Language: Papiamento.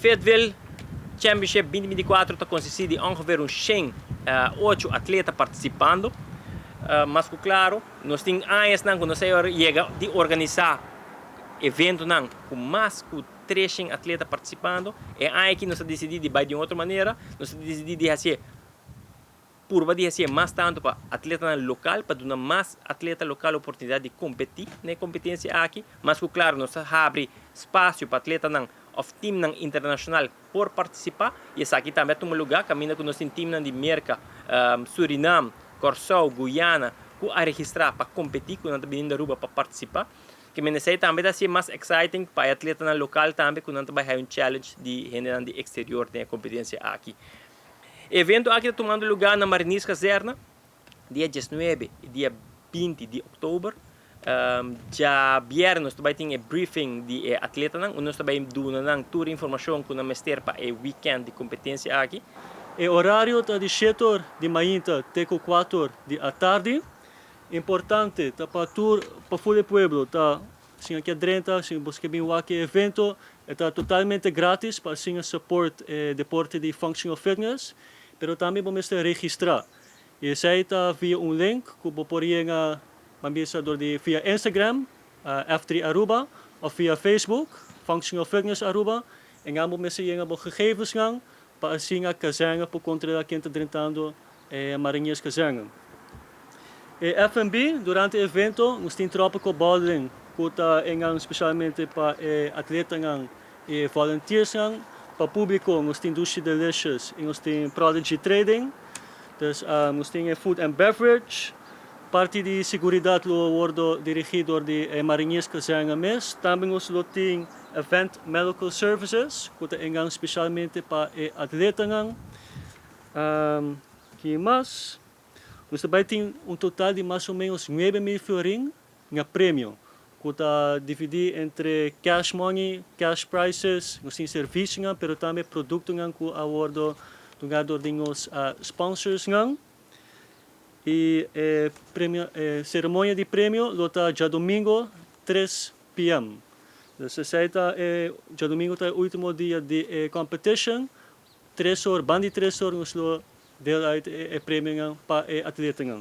Fitville Championship 2024 ta consisti di ongeveer un 108 atleta participando. Mas cu claro, nos tin añanan cu nos a yega di organisa eventonan cu mas cu 300 atleta participando. Y aki nos a dicidi di bay di otro manera, nos a dicidi di haci purba di haci mas tanto pa atleta local, pa duna mas atleta local oportunidad di competi na e competencia aki. Mas cu claro, nos a habri espacio pa atletanan of teamnan internacional por participa y esaki tambe ta un lugar caminda cu nos tin team di Merca, Suriname, Corsou, Guyana, cu a registra pa competi, cu nan ta bin Aruba pa participa. Kiermen esey tambe ta mas exciting pa atletanan local tambe, cu nan tambe un challenge di hende di exterior den e competencia aki. E evento aki ta tumando lugar na Marinierskazerne, dia 19 y dia 20 di october. Diabierna nos tambe tin e briefing di atletanan, nos tambe ta duna tur informacion cu nan mester pa e weekend di competencia aki. E horario ta di 7 or di mainta te 4 or di atardi. Importante, ta pa tur, pa full pueblo, ta si aki 30, si bo bin wak e evento, ta totalmente gratis pa asina support deporte di functional fitness, pero tambe bo mester registra. Y esey ta via un link cu bo por yega di via Instagram, F3 Aruba, of via Facebook, Functional Fitness Aruba. Y dan bo mester yega bo gegevensnan pa asina kazerne por controla ken ta drentando Marinierskazerne. E F&B, durante e evento, nos tin Tropical Bottling, cu ta specialmente pa atletanan y volunteers. Pa publico, nos tin Dushi Delicious y nos tin Prodigy Trading. Dus nos tin food and beverage. Parti di seguridad lo wordo dirigi door di Marinierskazerne mes. Tambe nos tin Event Medical Services, cu ta specialmente pa atletanan. Ki mas? Nos tambe tin un total di mas o menos 9 mil florin na premio, cu ta dividi entre cash money, cash prizes, nos tin servicio, pero tambe productonan cu a wordo duna door di nos sponsors. Y ceremonia di premio lo ta diadomingo 3 p.m. Dus esey ta diadomingo ta e ultimo dia di competition. 3 or, banda di 3 or, nos lo deel uit e premio pa atletanan.